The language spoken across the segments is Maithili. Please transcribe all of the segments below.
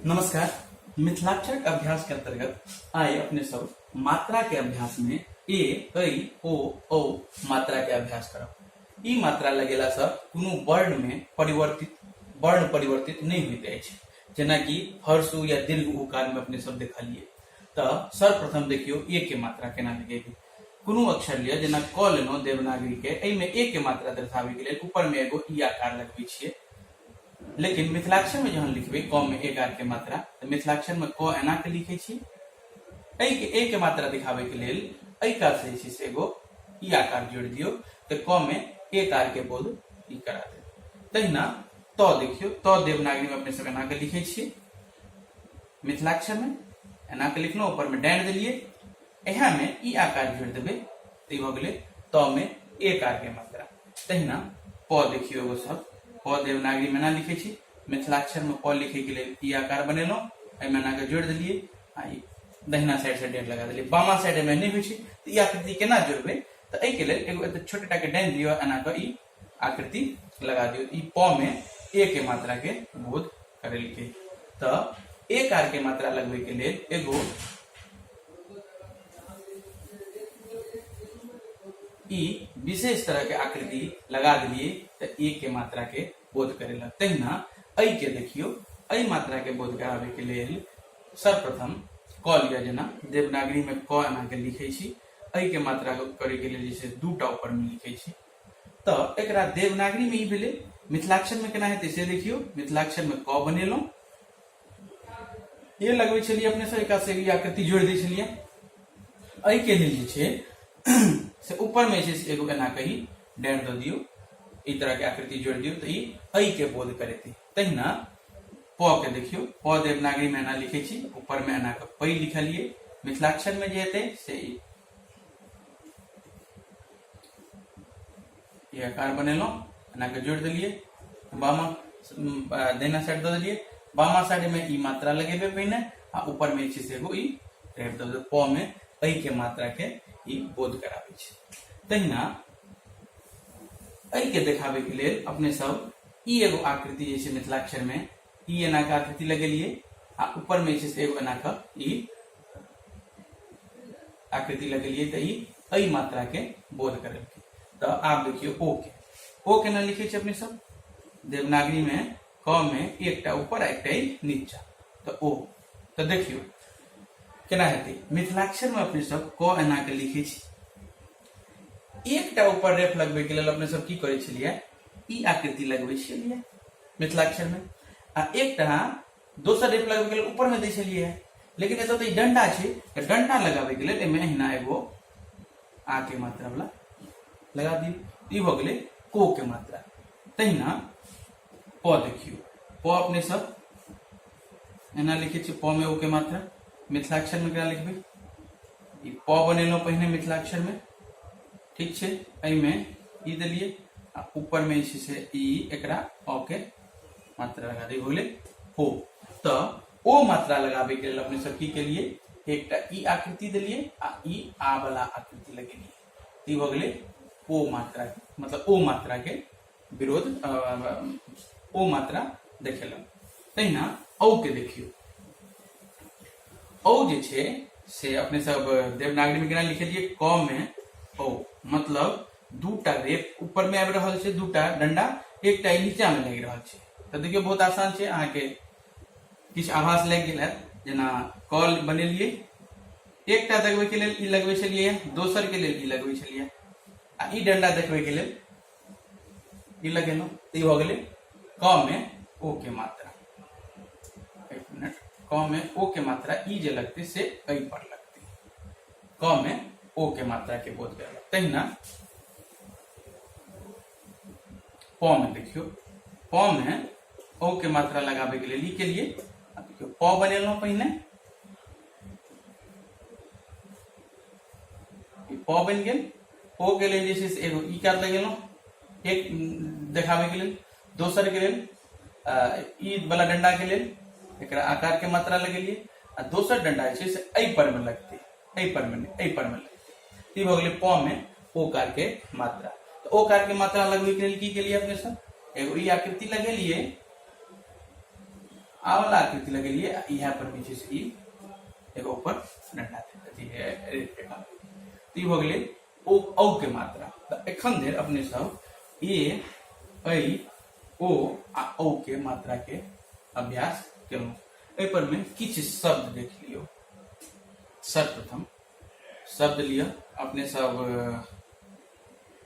नमस्कार। मिथिलाक्षर के अभ्यास के अंतर्गत आइ अपने सब मात्रा के अभ्यास में ए, ऐ, ओ, औ मात्रा के अभ्यास करब। ई मात्रा लगेला से कोनो वर्ण में परिवर्तित वर्ण परिवर्तित नहीं होइत अछि, जेना कि हर्षु या दीर्घ उकार में अपने सब देखलिए। तऽ सर्वप्रथम देखियो ए के मात्रा केना लगेबी। कोनो अक्षर लिअ, जेना क लेलहुँ देवनागरी के, एहिमे ए के मात्रा दर्शाबै के लेल ऊपर में एगो ई आकार लगबै छियै। लेकिन मिथिलाक्षर में जहन लिखबै क में एक आर के मात्रा, तऽ मिथिलाक्षर में क एना के लिखै छी। एहि के ए के मात्रा दिखाबै के लेल एहि कात से जे छै से एगो ई आकार जोड़ि दियौ, तऽ क में एक आर के बोध ई करा देत। तहिना त देखियौ, त देवनागरी में अपने सब एना के लिखै छियै, मिथिलाक्षर में एना के लिखलहुँ, ऊपर में डाँड़ि देलियै, इएह में ई आकार जोड़ि देबै तऽ ई भऽ गेलै त में एक आर के मात्रा। तहिना प देखियौ, एगो शब्द प देवनागरी में एना लिखै छी, मिथिलाक्षर में प लिखै के लेल ई आकार बनेलहुँ, एहिमे एना के जोड़ि देलियै आ ई दहिना साइड से डेढ़ लगा देलियै। बामा साइड में नहि होइ छै तऽ ई आकृति केना जोड़बै, तऽ एहिके लेल एगो एते छोटे टा के डाइन दियौ, एना कऽ ई आकृति लगा दियौ। ई प में ए के मात्रा के बोध करेलकै। तऽ एक आर के मात्रा लगबै के लेल एगो ई विशेष तरह के आकृति लगा दिलिए तऽ ए के मात्रा के बोध करेलक। तहिना ऐ के देखियौ, ऐ मात्रा के बोध कराबे के लेल सर्वप्रथम क लिअ, जेना देवनागरी में क एना के लिखै छी, ऐ के मात्रा करे के लेल जे छै दूटा ऊपर में लिखै छी। तऽ एकरा देवनागरी में ई भेलै, मिथिलाक्षर में केना हेतै से देखियौ। मिथिलाक्षर में क बनेलहुँ, ए लगबै छलियै अपने से, एका से ई आकृति जोड़ि दै छलियै। एहि के लेल जे छै से ऊपर में जे छै से एगो एना कही डाँड़ि दऽ दियौ, ई तरह के आकृति जोड़ि दियौ, तऽ ई ऐ के बोध करेतै। तहिना प के देखियौ, प देवनागरी में एना लिखै छी, ऊपर में एना के पै लिखलियै, मिथिलाक्षर में जे हेतै से ई आकार बनेलहुँ, एना के जोड़ि देलियै, बामा दहिना साइड दऽ देलियै, बामा साइड में ई मात्रा लगेबै पहिने आ ऊपर में जे छै से एगो ई रेप दऽ देबै। प में ऐ के मात्रा के ई बोध कराबै छै। तहिना ऐ के देखाबै के लेल अपने सब ई एगो आकृति जे छै मिथिलाक्षर में ई एना के आकृति लगेलियै आ ऊपर में जे छै से एगो एना के ई आकृति लगेलियै, तऽ ई ऐ मात्रा के बोध करेलकै। तऽ आब देखियौ ओ के, ओ केना लिखै छै अपने सब देवनागरी में क में एकटा ऊपर आ एकटा नीचा, तऽ ओ। तऽ देखियौ केना हेतै, मिथिलाक्षर में अपने सब क एना के लिखै छी, एकटा ऊपर रेफ लगबै के लेल अपने सब की करै छलियै, ई आकृति लगबै छलियै मिथिलाक्षर में, आ एकटा दोसर रेफ लगबै के लेल ऊपर में दै छलियै। लेकिन एतऽ तऽ ई डंडा छै, तऽ डंडा लगाबै के लेल एहिमे एहिना एगो आ के मात्रा वाला लगा दियौ, ई भऽ गेलै को के मात्रा। तहिना प देखियौ, प अपने सब एना लिखै छियै, प में ओ के मात्रा, मिथिलाक्षर में केना लिखबै, ई प बनेलहुँ पहिने मिथिलाक्षर में, ठीक छै, एहिमे ई देलियै आ ऊपर में जे छै से ई एकरा अ के मात्रा लगा दियै, भऽ गेलै ओ। तऽ ओ मात्रा लगाबै के लेल अपने सब की केलियै, एकटा ई आकृति देलियै आ ई आ वाला आकृति लगेलियै, ई भऽ गेलै ओ मात्रा, मतलब ओ मात्रा के विरोध, ओ मात्रा देखेलक। तहिना औ के देखियौ, औ जे छै से अपने सब देवनागरी में केना लिखलियै, क में औ, मतलब दूटा रेप ऊपर में आबि रहल छै, दूटा डंडा, एकटा ई नीचा में लागि रहल छै। तऽ देखियौ बहुत आसान छै, अहाँके किछु आभास लागि गेल हैत। जेना कल बनेलियै, एकटा देखबै के लेल ई लगबै छलियै, दोसर के लेल ई लगबै छलियै, आ ई डंडा देखबै के लेल ई लगेलहुँ, तऽ ई भऽ गेलै क में ओ के मात्रा। एक मिनट, क में ओ के मात्रा ई जे लगतै से एहि पर लगतै, क में ओ के मात्रा के बोध करेलक। तहिना प में देखियौ, प में ओ के मात्रा लगाबै के लेल ई केलियै, देखियौ प बनेलहुँ पहिने, ई प बनि गेल, ओ के लेल जे छै से एगो ई कात लगेलहुँ एक देखाबै के लेल, दोसर के लेल ई वाला डंडा के लेल एकरा आकार के मात्रा लगेलियै, आ दोसर डंडा जे छै से एहि पर में लगतै, एहि पर में नहि, एहि पर में लगतै। ई भऽ गेलै प में ओ कार के मात्रा। तऽ ओ कार के मात्रा लगबै के लेल की केलियै अपने सब, एगो ई आकृति लगेलियै आ वाला आकृति लगेलियै आ इएह पर जे छै से ई एगो ऊपर डंडा अथी रेखा। तऽ ई भऽ गेलै ओ औ के मात्रा। तऽ एखन धरि अपने सब ए, ऐ, ओ आ औ के मात्रा के अभ्यास केलहुँ। एहि पर मे किछु शब्द देख लियौ। सर्वप्रथम शब्द लिअ अपने सब,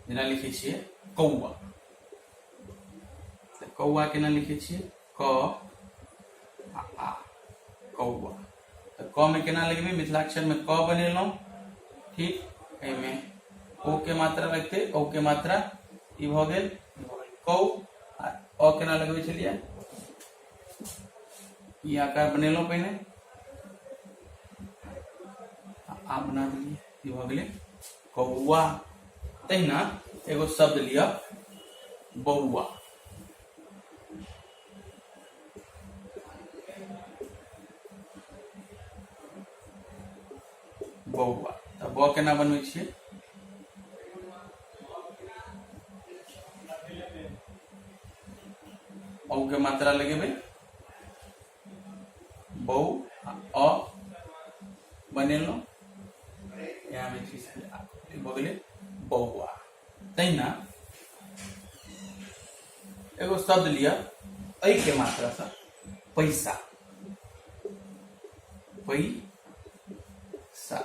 जेना लिखै छियै कौआ, तऽ कौआ केना लिखै छियै? क आ आ, कौआ। तऽ क मे केना लगेबै? मिथिलाक्षर मे क बनेलहुँ, ठीक? एहिमे ओ के मात्रा लगतै, ओ के मात्रा ई भऽ गेल, ई भऽ गेल कौ। आ अ केना लगबै छलियै? ई आकार बनेलहुँ पहिने आ बना देलियै, ई भऽ गेलै कौआ। तहिना एगो शब्द लिअ, बौआ। बौआ, तऽ ब केना बनबै छियै? औ के मात्रा लगेबै, बौ आ अ बनेलहुँ, यहाँ मे छै से भऽ गेलै बौआ। तहिना एगो शब्द लिअ ऐ के मात्रा से, पैसा। पैसा,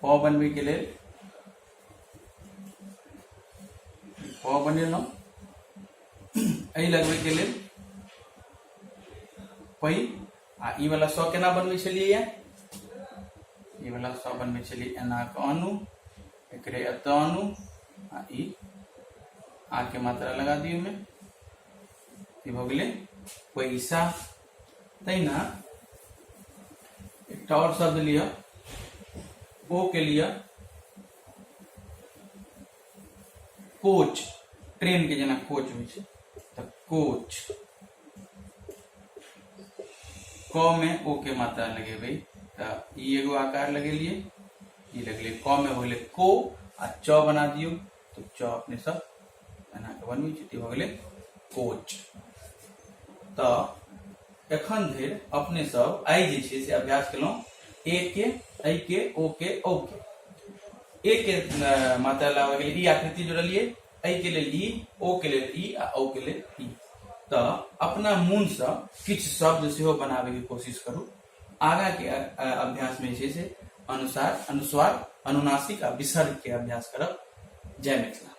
प बनबै के लेल प बनेलहुँ, ऐ लगबै के लेल पै, आ ई वाला स केना बनबै छलियै? ई वाला स बनबै छलियै एना कऽ आनू, एकरे एतऽ आनू आ ई आ के मात्रा लगा दियौ में, ई भऽ गेलै पैसा। तहिना एकटा आओर शब्द लिअ, ओ के लिअ, कोच। ट्रेन के जेना कोच होइ छै, तऽ कोच। क में ओ के मात्रा लगेबै तऽ ई एगो आकार लगेलियै, ई लगलै क में हो गेलै को, आ च बना दियौ तऽ च अपने सब एना के बनबै छी, तऽ भऽ गेलै कोच। तऽ एखन धरि अपने सब आइ जे छै से अभ्यास केलहुँ ए के, ऐ के, ओ के, औ के। ए के मात्रा लाबऽ के लेल ई आकृति जोड़लियै, ऐ के लेल ई, ओ के लेल ई आ औ के लेल ई। तऽ अपना मोनसँ किछु शब्द सेहो बनाबैके कोशिश करू। आगाँ के अभ्यास में जे छै से अनुसार, अनुस्वार, अनुनासिक आ विसर्ग के अभ्यास करब। जय मिथिला।